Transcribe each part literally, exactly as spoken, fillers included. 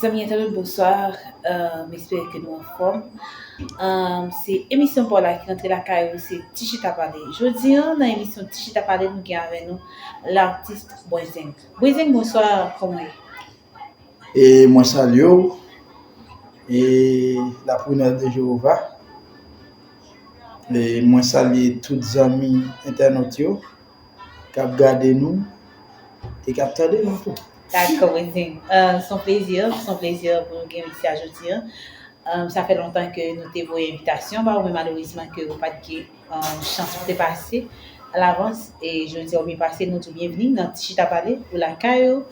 Zanmi entènot, bonswa. Euh, m espere ke nou anfòm. Euh, se emisyon pa w la ki rantre lakay ou, se Ti Chita Pale. Jodi an, nan emisyon Ti Chita Pale, nou gen avè nou latis Bwenzeng. Bwenzeng, bonswa, kòman w ye? E mwen salye w, e la prunelle de Jewova. E mwen salye tout zanmi entènot yo k ap gade nou e k ap tande nou tou. Dakò, Bwenzeng. Euh, se yon plezi, se yon plezi pou nou gen w isi a jodi an. Euh, sa fè lontan ke nou te voye envitasyon ba ou, men malerezman ke ou pa t gen euh, chans pou te pase alavans. E jodi a ou byen pase, nou di w byenvini nan Ti Chita Pale, ou lakay ou.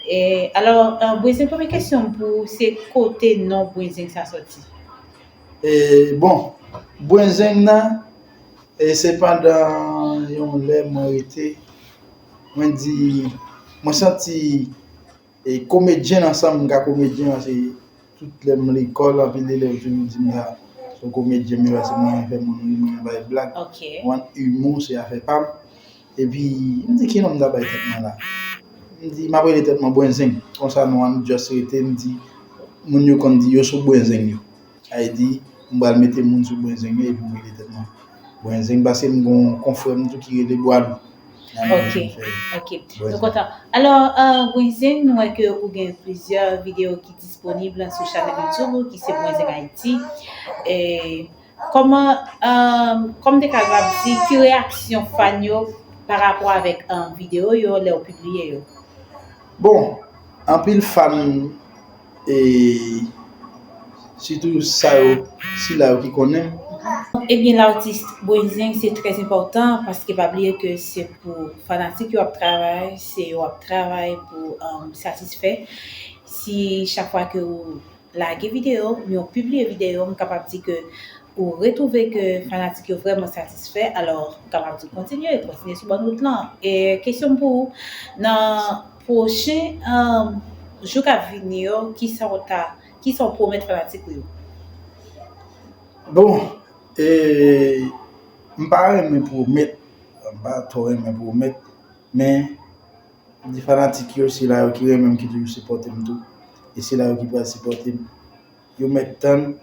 E, alò, euh, Bwenzeng, premye kesyon m pou ou, se kote non Bwenzeng sa sòti? E, bon, Bwenzeng nan, e se pandan yon lè mwen rete, mwen di, mwen santi e komedyen nan san m ka komedyen, paske tout lè m lekòl, anpil elèv toujou di m sa, se yon komedyen m ye, paske mwen renmen fè moun ri, mwen renmen bay blag. Mwen renmen imou, se afè pa m. Epi, m di, ki non m ta bay tèt mwen la? M di, m ap rele tèt mwen Bwenzeng. Konsa, non an just rete, m di, moun yo konn di, yo sou Bwenzeng yo. Sa vle di, m pral mete moun sou Bwenzeng yo epi m rele tèt mwen Bwenzeng, paske m gen yon konfrè m tou ki rele Bwalou. Ok, ok. Nou kontan. Alò, euh, Bwenzeng, nou wè ke ou gen plizyè videyo ki disponib sou chanèl YouTube ou, ki se Bwenzeng Ayiti. E kòman, euh, kòman m te kapab di, ki reyaksyon fan yo pa rapò avèk, euh, videyo yo lè w pibliye yo? Bon, anpil fan, e sitou sa yo, sila yo ki konnen m. Ebyen, latis Bwenzeng, se trè enpòtan, paske pa bliye ke se pou fanatik yo w ap travay, se yo w ap travay pou, um, satisfè. Si chak fwa ke ou lage videyo, oubyen w pibliye videyo, m kapab di ke ou retwouve ke fanatik yo vrèman satisfè, alò, m kapab di w kontinye, kontinye sou bòn wout lan. E kesyon m pou ou, nan pwochen, um, jou k ap vini yo, kisa w ta, kisa w pwomèt fanatik ou yo? Bon, e, m pa renmen pwomèt, m pa twò renmen pwomèt, men m di fanatik yo, sila yo ki renmen m, ki toujou sipòte m tou, e sila yo ki pral sipòte m, yo mèt tann,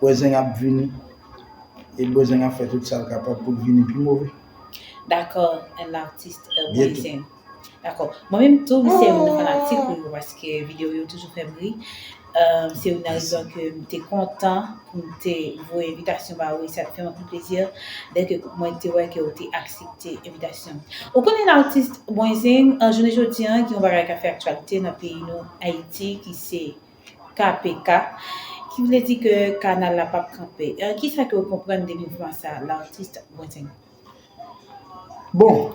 Bwenzeng ap vini, e Bwenzeng ap fè tout sa l kapab pou l vini pi move. Dakò, latis, euh, Bwenzeng. Dakò. Mwen menm tou, m se youn nan fanatik ou yo, paske videyo yo toujou fè m ri. Euh, se youn nan rezon ke m te kontan pou m te voye envitasyon ba ou, e sa t fè m anpil plezi lè ke mwen te wè ke ou te aksepte envitasyon. Ou konnen latis Bwenzeng, an jounen jodi an, gen yon bagay k ap fè aktyalite nan peyi nou, Ayiti, ki se K P K, ki vle di ke kanal la p ap kanpe. Euh, kisa ke ou konprann de mouvman sa, latis Bwenzeng? Bon,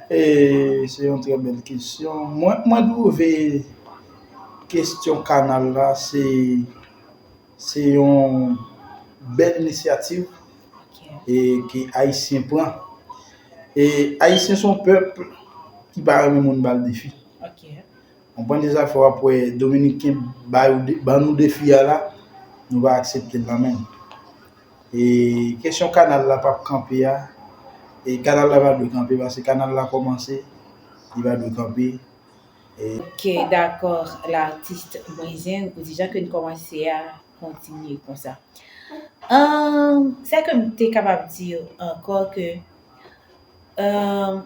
e se yon trè bèl kesyon. Mwen, mwen twouve kesyon kanal la, se, se yon bèl inisyativ, e ke Ayisyen pran. E Ayisyen se yon pèp ki pa renmen moun ba l defi. Konprann de sa fè w ap wè Dominiken ba yo de, ban nou defi a la, nou pa aksepte l nan men n. E kesyon kanal la p ap kanpe a, e kanal la pa dwe kanpe, paske kanal la kòmanse, li pa dwe kanpe. E Ok, dakò, latis Bwenzeng, ou di jan ke n kòmanse a, kontinye konsa. Ahn, sa ke m te kapab di ankò ke, ahn,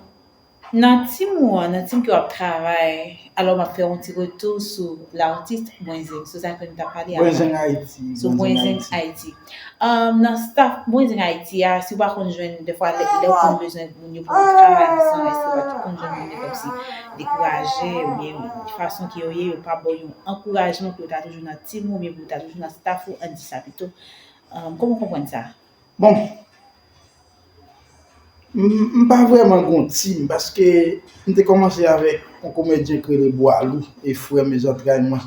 nan tim ou an, nan tim ke w ap travay, alò m ap fè yon ti retou sou latis Bwenzeng, sou sa ke nou t ap pale avan. Bwenzeng Ayiti. Sou Bwenzeng Ayiti. Ahn, nan staff Bwenzeng Ayiti a, si w pa konn jwenn, dèfwa lè, lè w konn bezwen moun yo pou yo travay ansanm, èske w pa t konn jwenn moun yo kòmsi dekouraje, oubyen fason ke yo ye, yo pa ba w yon ankourajman pou yo ta toujou nan tim ou, oubyen pou yo ta toujou nan staff ou, ann di sa pito. Ahn, kòman w konprann sa? Bon, m, m pa vrèman gon tim, paske m te kòmanse avèk yon komedyen k rele Bwalou, e frè m e zantray mwen.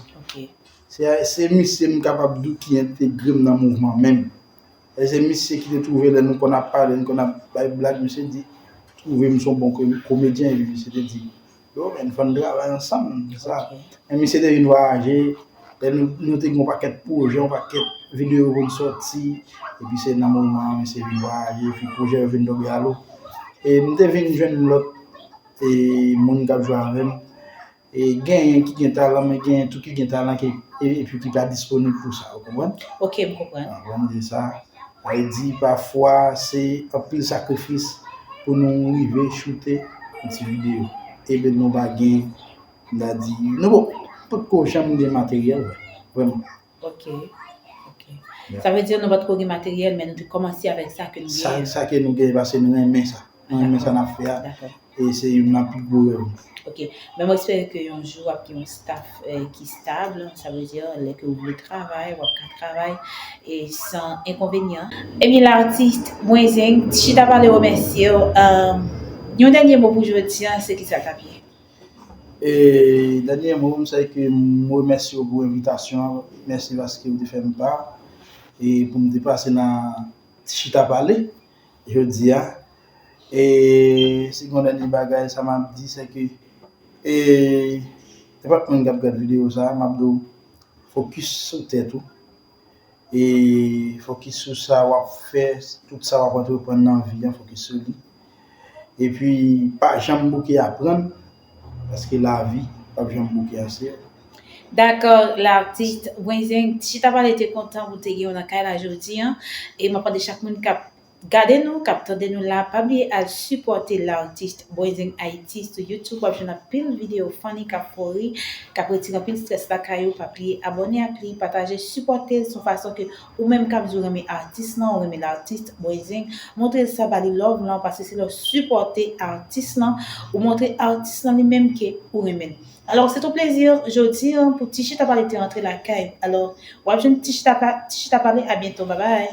Se, se misye m kapab di w ki entegre m nan mouvman menm. E se misye ki te twouve lè nou konn ap pale, nou konn ap bay blag, misye di, twouve m se yon bon ko-, komedyen, epi misye te di, Yo, men, fò n travay ansanm, se sa. Men misye te vin vwayaje, lè nou, nou te gen yon pakèt pwojè, yon pakèt videyo pou n sòti, epi se nan moman an, misye vin vwayaje, epi pwojè yo vin tonbe alo. E m te vin jwenn lòt, e, moun k ap jwe avè m, E genyen ki gen talan, men genyen tou ki gen talan ki, e, epi ki pa disponib pou sa, ou konprann? Ok, m konprann. An, ban m di sa. Sa vle di, pafwa, se anpil sakrifis pou nou rive choute yon ti videyo. Eben, nou pa gen, m ta di, nou poko janm gen materyèl, vrèman. Ok, ok. Sa vle di nou pa t ko gen materyèl, men nou te kòmanse avèk sa ke nou genyen. Sa ke nou genyen, paske nou renmen sa. Nou renmen sa n ap fè a. E se youn nan pi gwo rèv nou. Ok. Men mwen espere ke yon jou w ap gen yon staff ki stab. Sa vle di lè ke ou vle travay, w ap ka travay e san enkonvenyan. Ebyen, latis Bwenzen, Chita Pale remèsye w. Yon dènye mo pou jodi a, se kisa l t ap ye? E dènye mo m, se ke m remèsye w pou envitasyon an. Mèsi paske w te fè m pa e pou m te pase nan Ti Chita Pale jodi a. E si gen yon dènye bagay, sa m ap di, se ke e nenpòt moun k ap gad videyo sa, m ap di w fokis sou tèt ou. E fokis sou sa w ap fè, tout sa w ap antreprann nan vi an, fokis sou li. Epi pa janm bouke aprann, paske lavi p ap janm bouke ase. Dakò, latis Bwenzen, Chita Pale te kontan pou te gen w nan kay la jodi a. E m ap mande chak moun k ap gade nou, k ap tande nou la, pa bliye al sipòte latis Bwenzen Ayiti sou YouTube. W ap jwenn anpil videyo funny k ap fè w ri, k ap retire anpil strès lakay ou. Pa bliye abòne ak li, pataje, sipòte l. Se yon fason ke ou menm k ap di w renmen atis lan, ou renmen latis Bwenzen, montre l sa, ba li love lan, paske se lè w sipòte atis lan, ou montre atis lan li menm ke ou renmen l. Alò, se yon plezi jodi a pou Ti Chita Pale te rantre lakay. Alò, w ap jwenn Ti Chita Pa-, Ti Chita Pale, a byento, babay.